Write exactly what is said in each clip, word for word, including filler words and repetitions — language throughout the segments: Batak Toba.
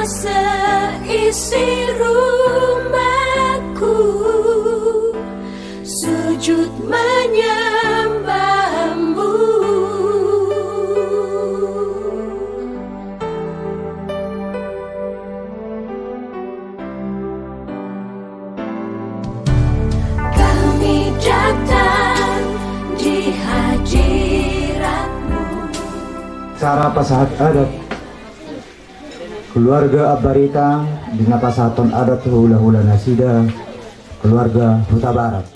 Seisi rumahku sujud menyembah-Mu. Kami datang di hadirat-Mu. Acara pasahat adat keluarga Ambarita di na pasahathon adat tu hulahula nasida keluarga Hutabarat.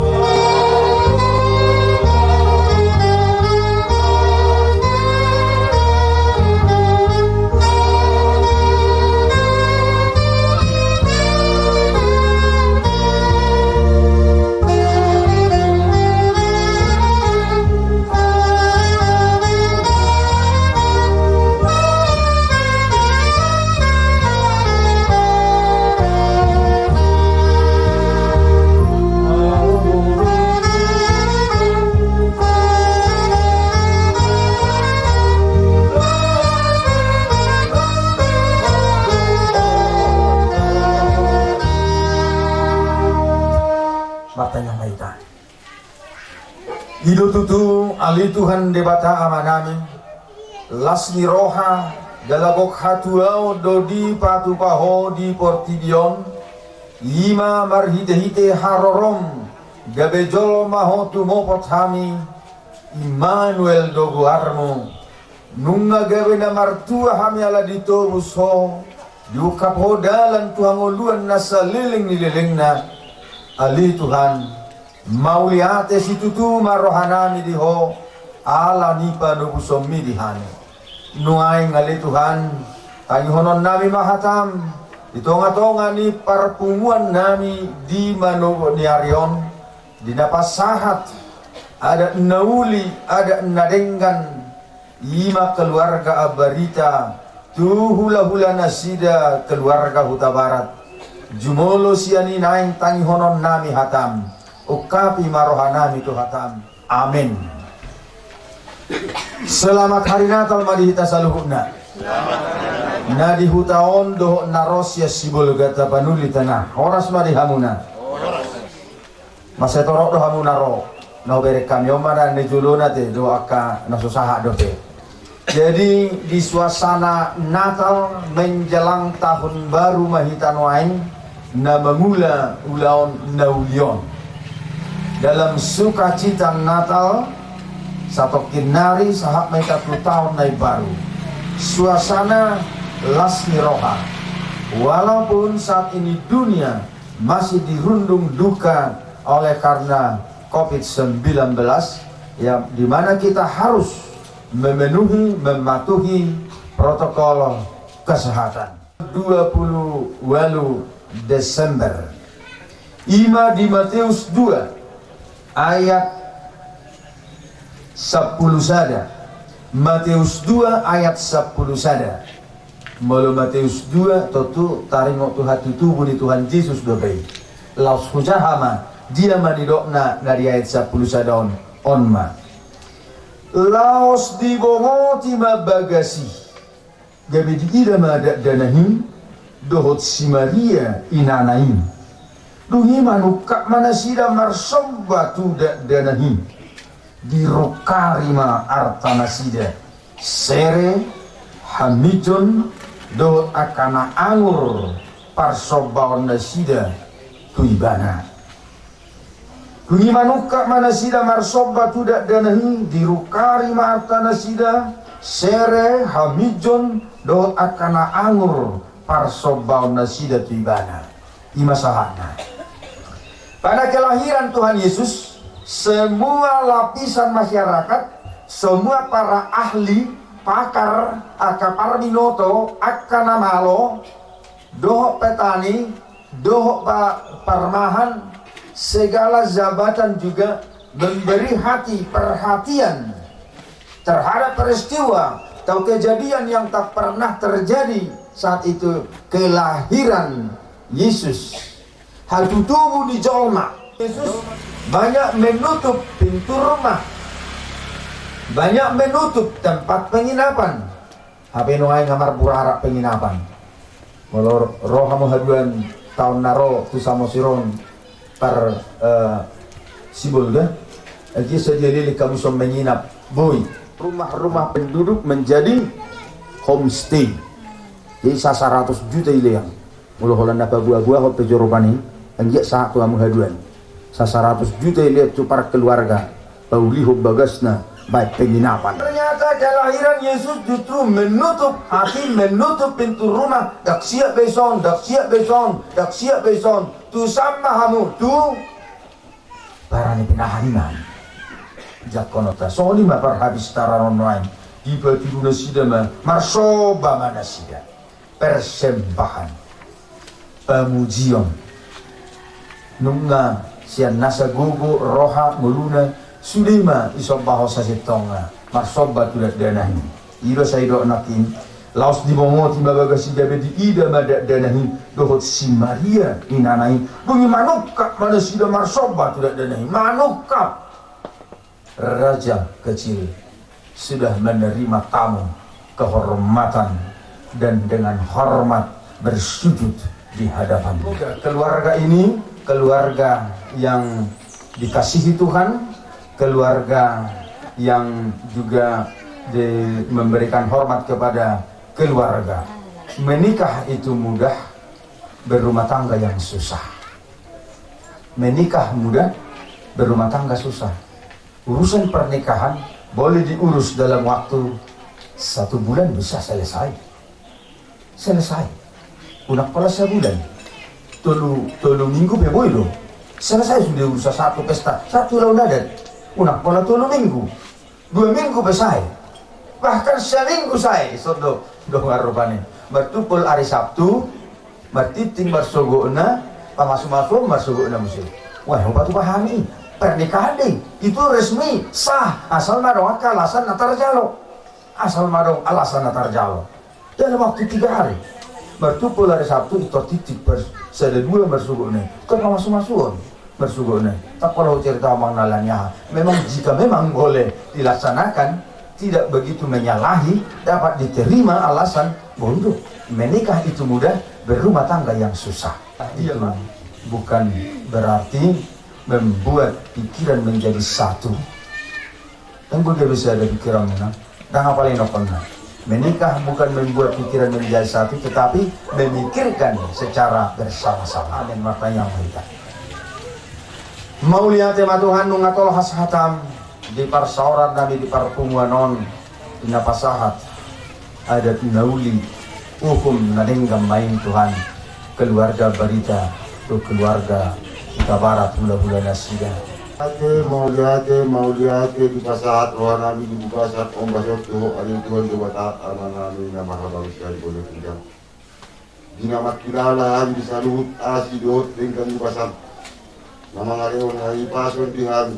Martangiang ma hita. I do tutu, ale Tuhan Debata Amanami, las ni roha, jala gok hatuaon do dipatupa Ho di portibi on, i ma marhitehite harorom, gabe jolma Ho tumopot hami, Immanuel do goarMu. Nunga gabe na martua hami ala ditobus Ho, diungkap Ho dalan tu hangoluan na saleleng ni lelengna. Ale Tuhan, mauliate situtu ma rohanami di Ho, ala ni panobusonMi di hami. Nuaeng ale Tuhan, tangihononnami ma hataM, di tongatonga ni parpunguannami di manogot ni ari on, di na pasahat adat na uli, adat na denggan, i ma keluarga Ambarita, tu hulahula nasida keluarga Hutabarat. Jumolo sian i naeng tangihononnami hataM, ungkapi ma rohanami tu hataM. Amen. Selamat Hari Natal ma di hita saluhutna. Na di huta on dohot na ro sian Sibolga Tapanuli Tengah. Horas ma di hamuna. Mansai torop do hamu na ro, na hubereng hami on ma na ni jolona te do angka na so sahat dope. Jadi di suasana Natal menjelang tahun baru ma hita nuaeng na mangula ulaon na uli on. Dalam sukacita Natal, satongkin nari sahat ma hita tu taon na imbaru. Suasana las ni roha. Walaupun saat ini dunia masih dirundung duka oleh karena covid sembilan belas, ya, di mana kita harus memenuhi, mematuhi protokol kesehatan. Dua puluh walu Desember. I ma di Mateus dua ayat sampulu sada. Mateus dua ayat sampulu sada. Molo Mateus dua, tontu taringot tu hatutubu ni Tuhan Jesus dope i. Laos hujaha ma, dia ma nidokna na di ayat sampulu sada on, on ma. Laos dibongoti ma bagas i, gabe diida ma dakdanak i, dohot si Maria inana i. Dung i manungkap ma nasida marsomba tu dakdanak i. Dirungkari ma arta nasida, sere, hamijon, dohot angka na angur parsombaon nasida tu ibana. Dung i manungkap ma nasida marsomba tu dakdanak i, dirungkari ma arta nasida, sere, hamijon, dohot angka na angur parsombaon nasida tu ibana. I ma sahatna. Pada kelahiran Tuhan Yesus, semua lapisan masyarakat, semua para ahli, pakar, angka parbinoto, angka na malo, dohot petani, dohot pa-, parmahan, segala jabatan juga memberi hati perhatian terhadap peristiwa atau kejadian yang tak pernah terjadi saat itu, kelahiran Yesus. Hatutubu ni jolma. Yesus banyak menutup pintu rumah, banyak menutup tempat penginapan. Hape nuaeng nga marburarap penginapan. Molo ro hamu haduan taon na ro tu Samosir on par, eh, Sibolga, anggiat sadia leleng hamu son menginap, boi. Rumah-rumah penduduk menjadi homestay. Jadi sa saratus juta i lean. Molo holan na paboa-boahon pe joro bani, anggiat sahat tu hamu haduan. Sa saratus juta i lean tu par keluarga. Paulihon bagasna, baen penginapan. Ternyata kelahiran Yesus justru menutup hati, menutup pintu rumah. Ndang siap be ison, ndang siap be ison, ndang siap be ison. Tu san ma hamu, tu para ni pinahan i ma. Jangkononta, songon i ma parhabis taranon nuaeng. Dipatudu nasida ma, marsomba ma nasida. Persembahan, pamujion. Nunga sian nasa gogo, roha, ngoluna, sude ma disombahon sasintongna, marsomba tu dakdanak i. I do sai dok nangkin, laos dibongoti ma bagas i gabe diida ma dakdanak i dohot si Maria inana i. Dung i manungkap ma nasida marsomba tu dakdanak i, manungkap. Raja kecil sudah menerima tamu kehormatan dan dengan hormat bersujud di hadapan. Semoga keluarga ini keluarga yang dikasihi Tuhan, keluarga yang juga di-, memberikan hormat kepada keluarga. Menikah itu mudah, berumah tangga yang susah. Menikah mudah, berumah tangga susah. Urusan pernikahan boleh diurus dalam waktu satu bulan, bisa selesai. Selesai. Unang pola sabulan. Tolu, tolu minggu pe boi do. Selesai sude urusan, satu pesta, satu ulaon adat. Unang pola tolu minggu. Dua minggu pe sae. Bahkan seminggu sae, songon i do. Dung rupani martumpol ari Sabtu, martintin marsogotna, pamasu-masuon marsogotna muse. Wah, opat tu pahami. Pernikahan do i. Itu resmi, sah. Asal ma adong angka alasan na tarjalo. Asal ma adong alasan na tarjalo. Dalam waktu tiga hari. Martumpol ari Sabtu, ito tintin, sada dua marsogotna. Ito pamasu-masuon marsogotna. Ndang pola hucerita amang na laniaha. Memang jika memang boleh dilaksanakan, tidak begitu menyalahi, dapat diterima alasan, boi do. Menikah itu mudah, berumah tangga yang susah. Iya, itu bukan berarti membuat pikiran menjadi satu. Kan boi gabe sada pikiranmuna, ndang apala inongkonna. Menikah bukan membuat pikiran menjadi satu, tetapi memikirkan secara bersama-sama. Amin. Martangiang ma hita. Mauliate ma Tuhan, nunga tolhas hatam di parsaoran nami di parpunguan on, di na pasahat adat na uli, uhum na denggan ma i Tuhan, keluarga Barita tu keluarga Hutabarat, hula-hula nasida. Mauliate, mauliate, mauliate, dipasahat roha nami di bagasan ombas on tu Ho ale Tuhan Debata, Ama nami na marhabangsa di banua ginjang. Di na mangkilala hami di saluhut asi dohot denggan ni basam na mangalehon hahipason di hami.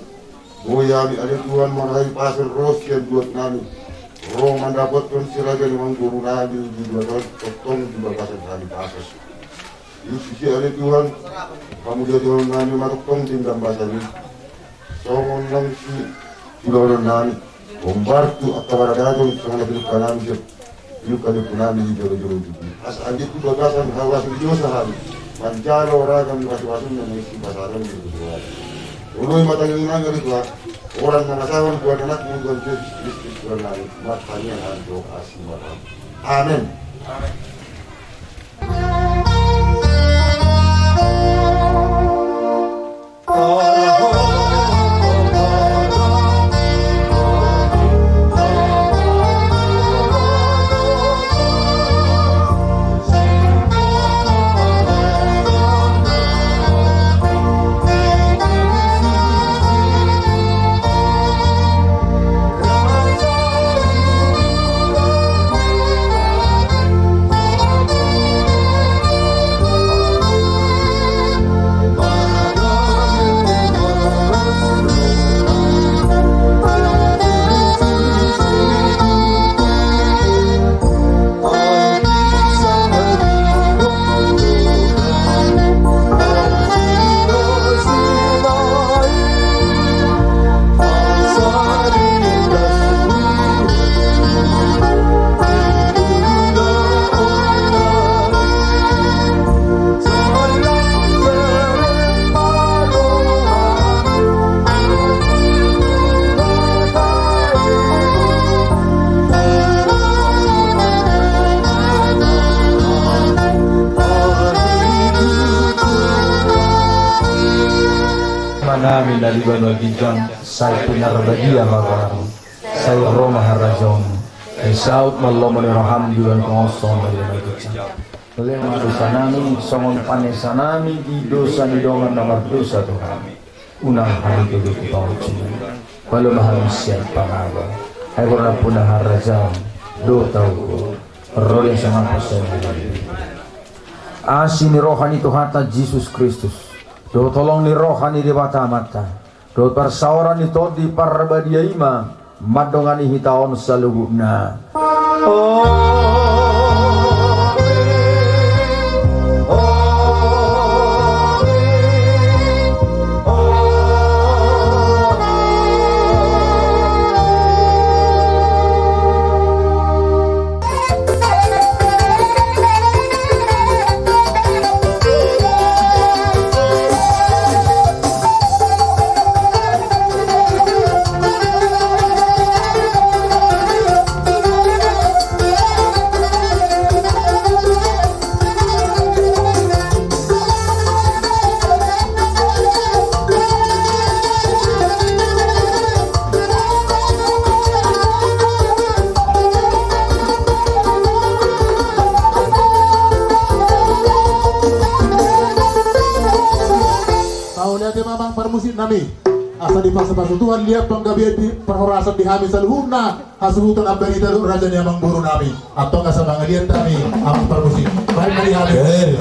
Boi hami ale Tuhan marhahipason ro sian luat nami, ro mandapothon si raja ni amangboru nami di luat on, tongtong di bagasan hahipason. Di sisi ale Tuhan, hamuliatehonon nami ma tongtong denggan basa i. Songon naung siulahonon nami, hombar tu angka paradaton, songon na pinungka nami, pinungka ni ompu nami di jolo-jolo tubu. Asa anggiat tu bagasan hahipason i dosa hami manjalo ragam ni pasu-pasu na naeng sipasahaton di Tuhan. Oloi ma tangiang nami ale Tuhan, holan na masa on, Tuhan Anakmu Tuhan Jesus Kristus Tuhan nami, martangiang hami tu Ho asi marham. Amen. Amen. Di banua ginjang, sai pinarbadia ma goarmu, sai ro ma harajaonmu, sai saut ma lomo ni roham di banua tonga on songon na di banua ginjang. Lehon ma dosanami songon panesanami di dosa ni dongan na mardosa tu hami. Unang hami tuduti pangunjunan, balga ma hami sian pangago. Ai boru nampuna harajaon dohot hagogoon, ro di hasangapon. Asi ni roha ni Tuhanta Jesus Kristus, dohot holong ni roha ni Debata Amanta, dohot parsaoran ni Tondi Parbadia i ma mandongani hita on saluhutna. Mauliate ma amang parmusik nami. Asa dipasupasu Tuhan liat panggabean di parhorasan di hami saluhutna. Hasuhuton ambarita dohot raja ni amangboru nami. Antong asa mangaliat hami amang parmusik. Baen ma di hami. Eh.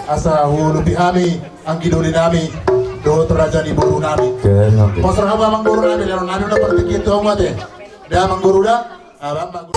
Asa huudupi hami anggi doli nami dohot raja ni boru nami. Oke, oke. Pos roha ma amangboru nami, lehon nami ma partingkian tu hamu ate. Da amangboru da. Abang bagus.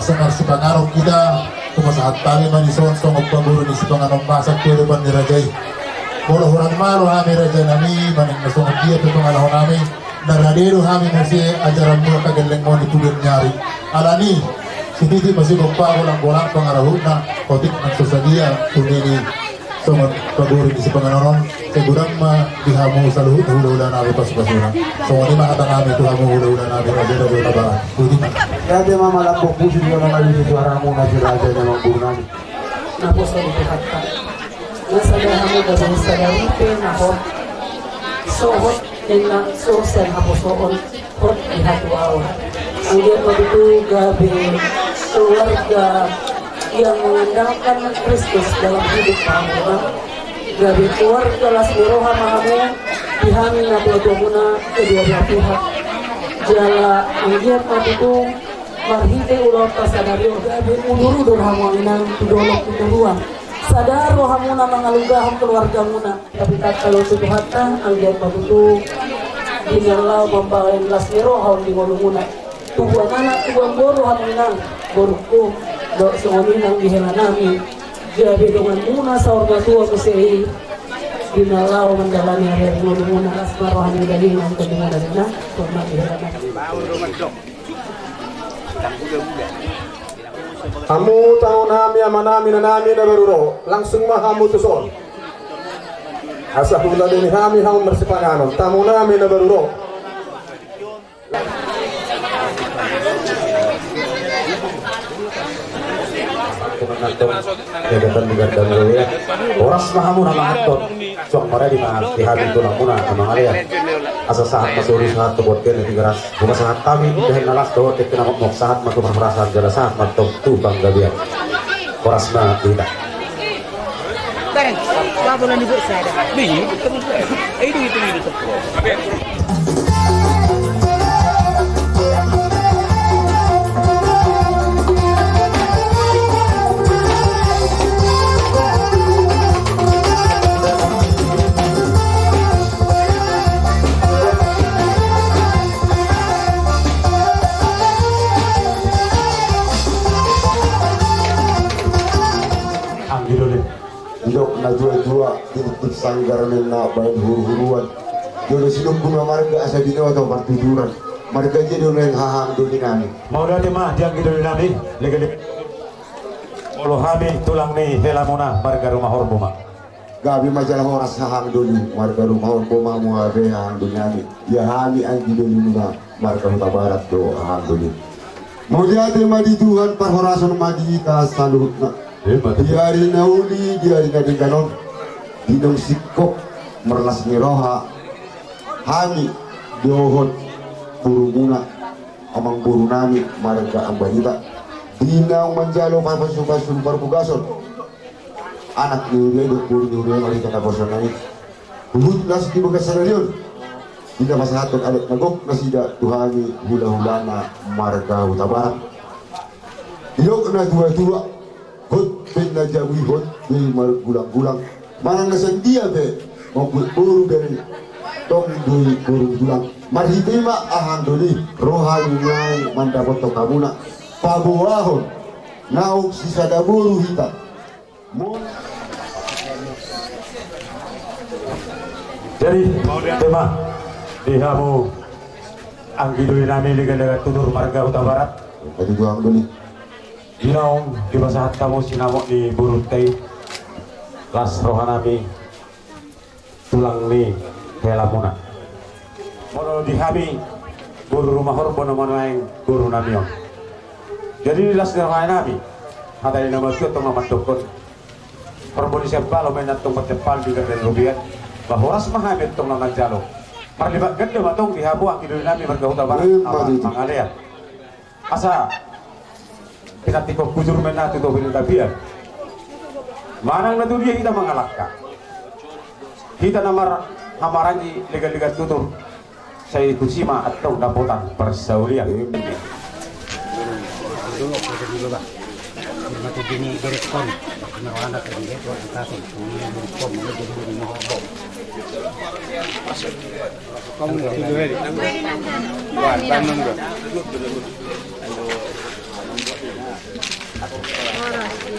Songon sipanganon hita, hupasahat hami ma dison songon paboru ni sipanganon masak tu adopan ni raja i. Molo hurang malo hami raja nami, manang na songon dia pe pangalahonami, na rade do hami muse ajaran muna na gelleng on di pudian ni ari. Alani, sititi ma sigompa, golang-golang pangarahutna, otik nang so sadia tu nini songon paboru ni sipanganon on, sai godang ma di hamu saluhutna hula-hula nami pasu-pasuna. Songon i ma hata nami tu hamu hula-hula nami, raja-raja na barat. Boti ma. Ia, ate ma, malambok puji di hami, suara muna si raja ni amangboru nami. Naposo ni Tuhanta. Na sada hamu gabe sada ripe na hot. So hot. Ninna so sian haposoon hot di hatuaon. Anggiat ma tutu gabe keluarga yang mengandalkan Kristus dalam hidup hamuna. Gabe keluarga las ni roha ma hamu di hami na tua-tua muna kedua belah pihak. Jala anggiat ma tutu marhite ulaonta sadari on gabe udur-udur hamu inang tu dolok tu toruan. Sada rohamuna mangalugahon keluargamuna. Tapi tatta do tu Tuhanta, anggiat ma tutu di na laho mambahen las ni roha on di ngolumuna. Tubuan anak, tubuan boru hamu inang, borungku, dohot songon i nang di hela nami. Gabe donganmuna saur matua muse i, di na laho mandalani ari-ari ngolumuna, las ma roha ni dainang, tondimuna inang, songon i di hela nami. Hamu tamu nami, ama nami, ina nami na baru ro, langsung ma hamu tuson. Asa huladani hami hamu marsipanganon, tamu nami na baru ro. Ia, datang di gandang lo, ia. Horas ma hamu na manganhon. Suang maradi ma di hami tulangmuna na mangalean. Asa sahat ma sori, sahat tu bontean na Tigaras. Hupasahat hami di dahan na las dohot di na mokmok, sahat ma tu parhorasan jala sahat ma tong tu panggabean. Horas ma di hita. Barang, babolan ni buat sada. Bingung, teman. Eh, itu, itu, itu. Anggi doli. Didok na tua-tua, titip sanggar ninna baen huru-huruan. Jolo silungkun ma marga asa binoto partuturan. Marga dia do nuaeng hahang doli nami. Mauliate ma di anggi doli nami, lega-lega. Molo hami tulang ni helamuna marga Rumahorbo ma. Gabe ma jala horas hahang doli, marga Rumahorbo ma hamu gabe hahang doli nami. Ia hami anggi dolimuna marga Hutabarat do hahang doli. Mauliate ma di Tuhan, parhorasan ma di hita saluhutna. Emma tutu. Di ari na uli, di ari na denggan on, di naung singkop marlas ni roha hami dohot borumuna, amangboru nami marga Ambarita, di naung manjalo pasu-pasu parbugason. Anak ni huria i dohot boru ni huria i, marhite naposo nami. Huhut las di bagasan ari on, di na pasahathon adat na gok nasida tu hami hula-hulana marga Hutabarat. Didok na tua-tua, hot pe na jabu i hot do i margulang-gulang. Manang na sian dia pe mambuat boru, bere tong do i boru ni tulang. Marhite i ma hahang doli, ro hami nuaeng mandapothon hamuna paboahon naung sisada boru hita. Jadi, tema di hamu anggi doli nami, lega-lega tutur marga Hutabarat. Jadi, tuang doli. Di naung dipasahat hamu sinamot ni borunta i, las roha nami tulang ni helamuna. Molo di hami boru Rumahorbo nama nuaeng boru nami on. Jadi las ni roha nami, hata ni na matua tong na mandokkon. Horbo ni sian palo ma inna tong, marsian palo di gandang robean. Ba horas ma hami tong na manjalo. Marlipat ganda ma tong di hamu anggi doli nami marga Hutabarat. Emma tutu. Mangalean. Asa pinantikhon hujur ma inna tu topi ni tapian. Manang na tu dia hita mangalangka, hita na mar-, hamarangi lega-lega tutur, sai tusi ma antong dapotan parsaulian.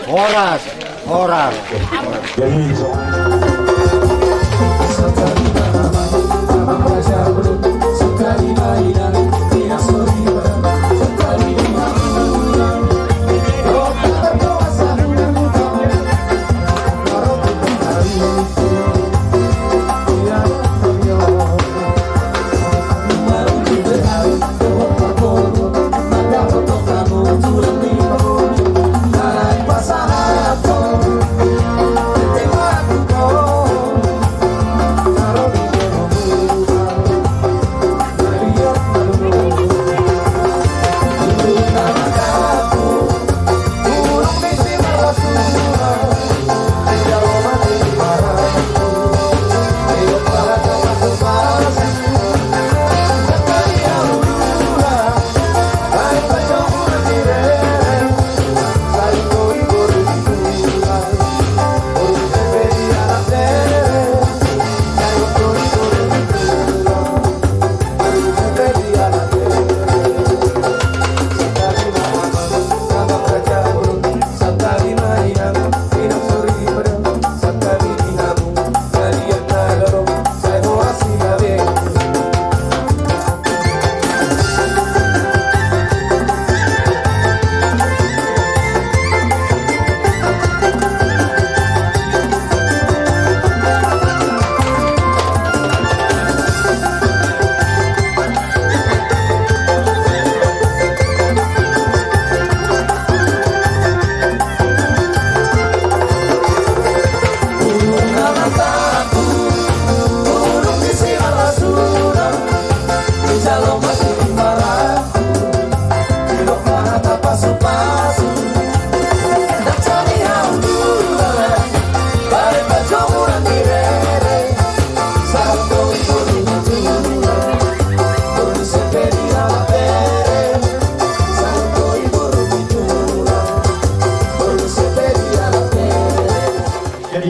Horas, horas. Jadi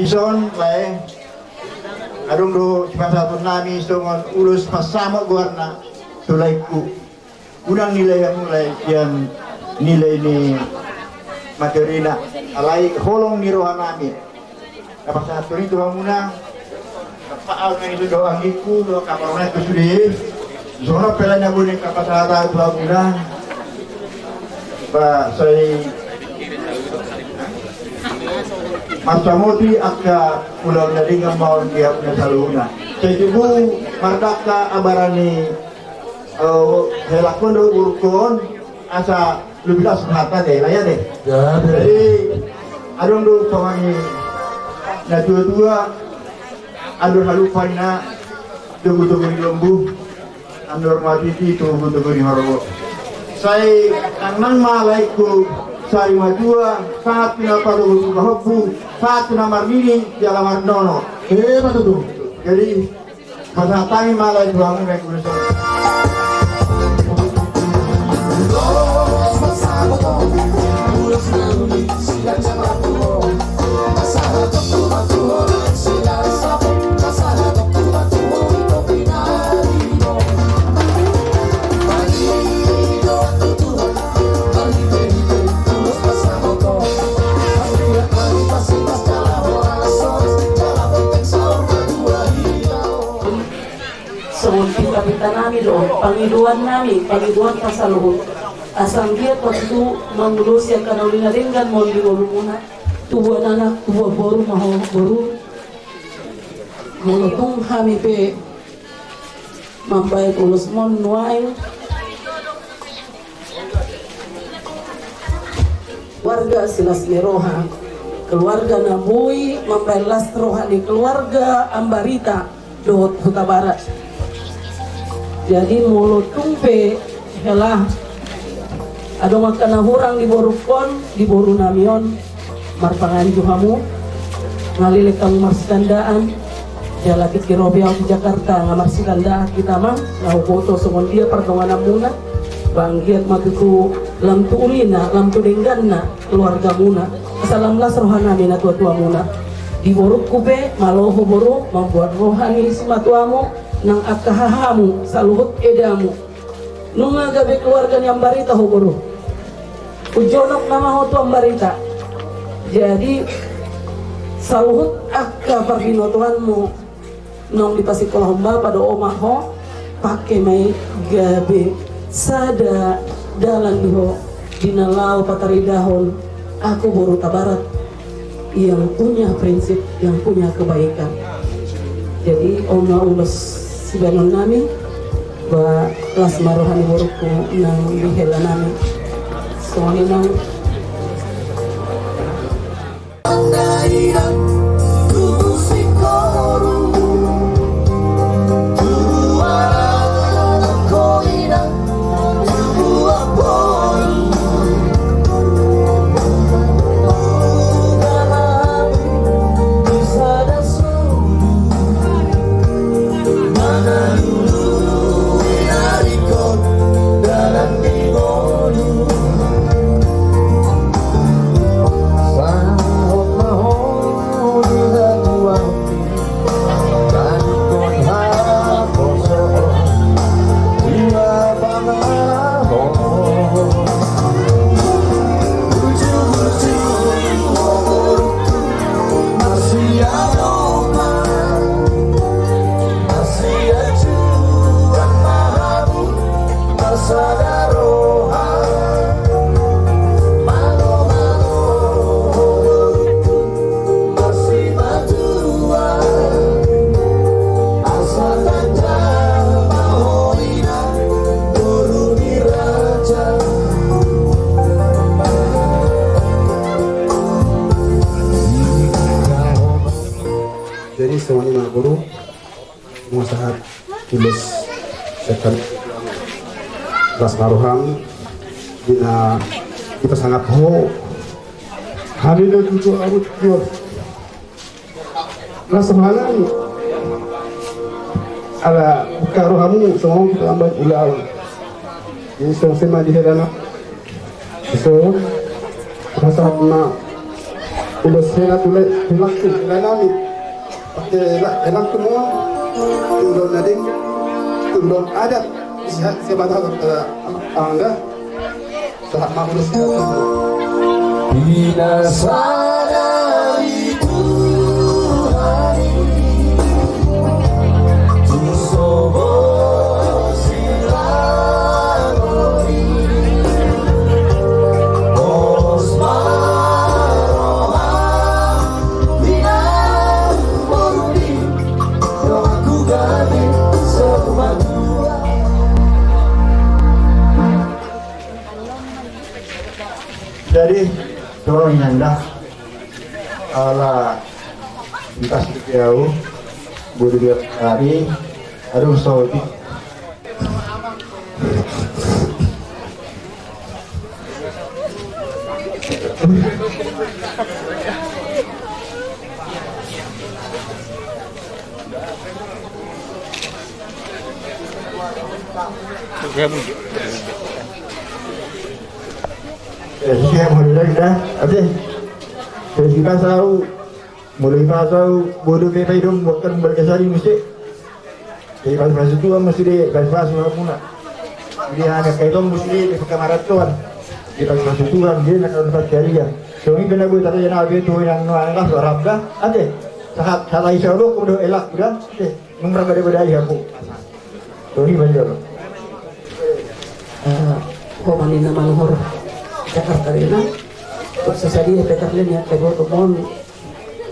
dison lae, adong do sipasahaton nami songon ulos pansamot goarna tu laengku. Unang nilai hamu lae sian nilai ni materina, alai holong ni roha nami. Na pasahathon i tu hamuna. Ahu na i do anggingku do kaparonganku sude. Songon pe lae na boi na pasahat ahu tu hamuna. Ba sai mansamoti angka ulaon na denggan ma on di hamuna saluhutna. Sai tubu mardangka abaran ni helangkon dohot borungkon asa lobi las hata de, lae ate. Jadi adong do songon i na tua-tua, andor halumpang na togu-togu ni lombu, andor matiti togu-togu ni horbo. Sai nang ma laengku, sai matua sahat tu na patogu tu pahompu, sahat tu na marnini jala marnono. Emma tutu. Jadi pasahat hami ma lae tu hamuna. Songon pita-pita nami do on, pangidoan nami, pangidoan na saluhut. Asa anggiat waktu mangulosi angka na uli na denggan ma on di ngolumuna, tubuan anak, tubuan boru ma ho boru. Molo tung hami pe mambaen ulos ma on nuaeng. Warga silas ni roha, keluarga na boi mambaen las roha ni keluarga Ambarita dohot Hutabarat. Jadi molo tung pe hela adong angka na hurang di borungkon, di boru nami on, marpanganju hamu, nga leleng hamu marsitandaan. Jala tingki ro be ahu di Jakarta nga marsitandaan hita ma, nga huboto songon dia pardongananmuna. Ba anggiat ma tutu lam tu ulina, lam tu dengganna keluargamuna. Asa lam las roha nami na tua-tuamuna. Di borungku pe, malo ho boru, mamboan roha ni simatuamu nang angka hahamu, saluhut edamu. Nunga gabe keluarga ni Ambarita ho boru. Hujonok nama ho tu Ambarita. Jadi, saluhut angka parbinotoanmu naung dipasikolahon bapa dohot oma ho, pake ma i gabe sada dalan di ho di na laho pataridahon ahu boru Tabarat yang punya prinsip, yang punya kebaikan. Jadi, on ma ulos sibahenon nami, ba las ma roha ni borungku nang di hela nami. Songon i nang. Jadi songon i ma boru. Molo sahat tulos setan las ma roham di na dipasangap ho. Hami do tutu abut tuor. Las ma roham ala buka rohamu songon tu lambat ulaon. Jadi songon i ma di hela na. So, pasahat ma ulos hela tu lae, tu lae, tu lae nami. Pake hela, hela tu mo, tu ulaon na denggan, tu ulaon adat. Sehat, sehat, sehat, angga. Sahat ma ulos hela tu mo. Pinasadari Tuhan i tu sobo Jadi, tolong inang da. Ala, intas di au, boru di au, adong saotik. Jadi, siap, mulai dah, oke. Jadi, kita tahu. Molo dipasu au, boru pe paidom, buat kan balga sari muse. Jadi pasu-pasu Tuhan ma sude, pasu-pasu hamuna. Jadi hami angka itom muse, di pekamaran Tuhan. Jadi pasu-pasu Tuhan, jadi na kawan pasu harian. Songon i pe na boi tarjana abe tu inang nuaeng laho rap da. Ate, sahat, sahat ai saudok, udah elak, udah. Ate, nung rap bade-bade ai aku. Songon i ma jolo. Eh, ho ma ninna manuhor Jakarta ninna. Buat sasadia pe tarlenia pe boto mon.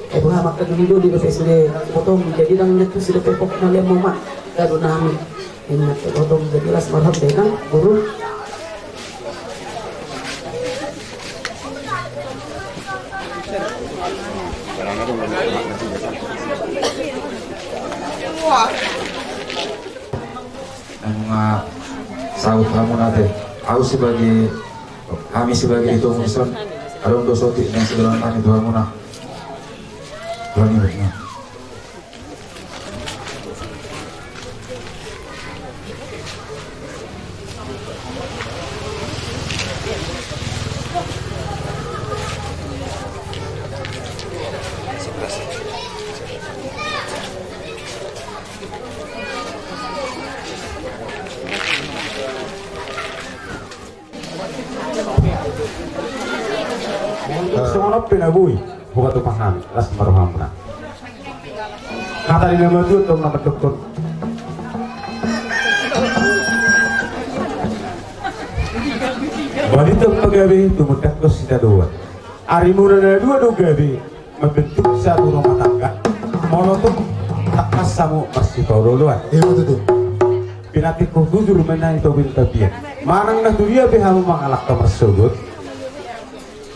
Eh, buha maka dulu dulu di P S D potong jadi dang nyetu sudah pepok malian mama. Lalu nami ninna pe potong jadi las marhab dengan guru. Wah. Nunga saut hamuna ate. Au sebagai, hami sebagai itom dison, adong do saotik na sidohonon nami tu hamuna. Tuhan ibu. pe na boi hupatupa hami, las ma rohamuna. Hata ni na matua tong na mandokkon. Balintang ma gabe tumundalhon sitadoan. Arimuna na dua do gabe mambentuk satu rumah tangga. Molo tung tangkas hamu marsipaolooloan. Ima tutu. Pinantikhon bujur ma i tu topi ni tapian. Manang na tudia pe hamu mangalangka marsogot,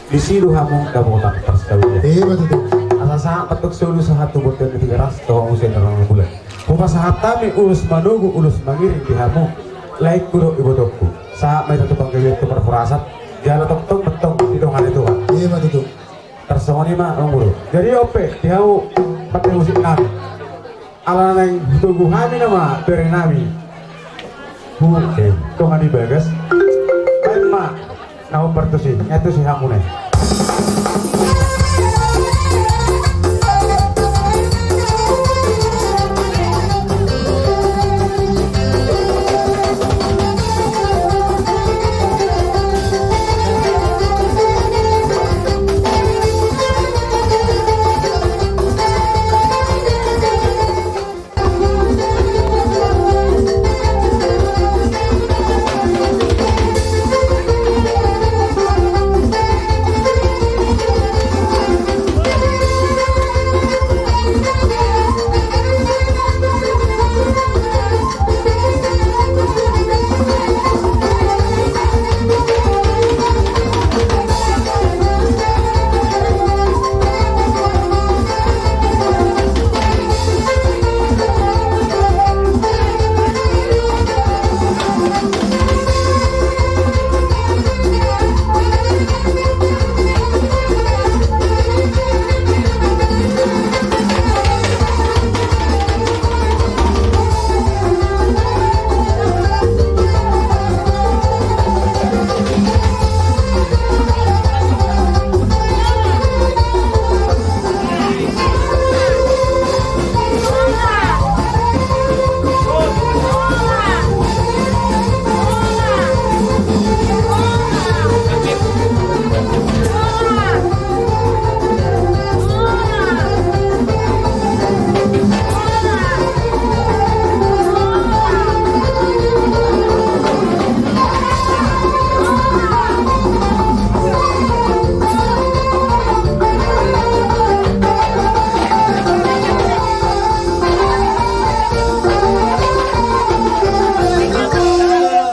disi do hamu dapotan parsaulian. Ima tutu. Asa sahat ma tong solu sahat tu bontean ni Tigaras, tu hamu sian na ro na bulan. Hupasahat hami ulos manogu ulos mangiring di hamu. Laengku dohot ibotongku. Sahat ma hita tu panggabean tu parhorasan. Jala tongtong ma tong didongani Tuhan. Ima tutu. Tarsongon i ma, amang boru. Jadi on pe di hamu parmusik nami. Ala naeng hutogu hami nama bere nami. Hu, eh, tonga ni bagas. Baen ma na hombar tusi, ngetusi hamu na i.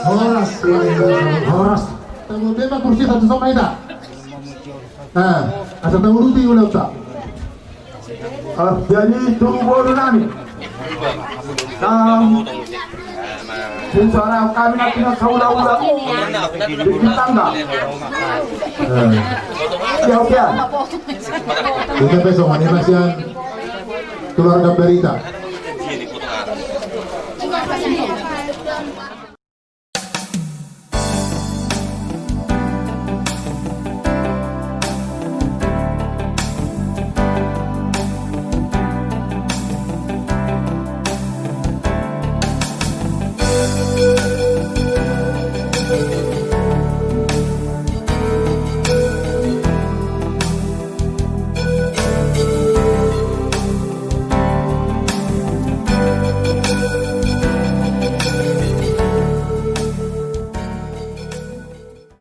Horas, horas. Tunggu, bebas kursi satu sama kita. Nah, asa tahu ruti ulang tak? Ah, jadi tunggu boru nami. Nah, secara kami nanti nak kau lau-lau di tangga. Eh, ya, oke. Kita besok mana masih keluarga berita.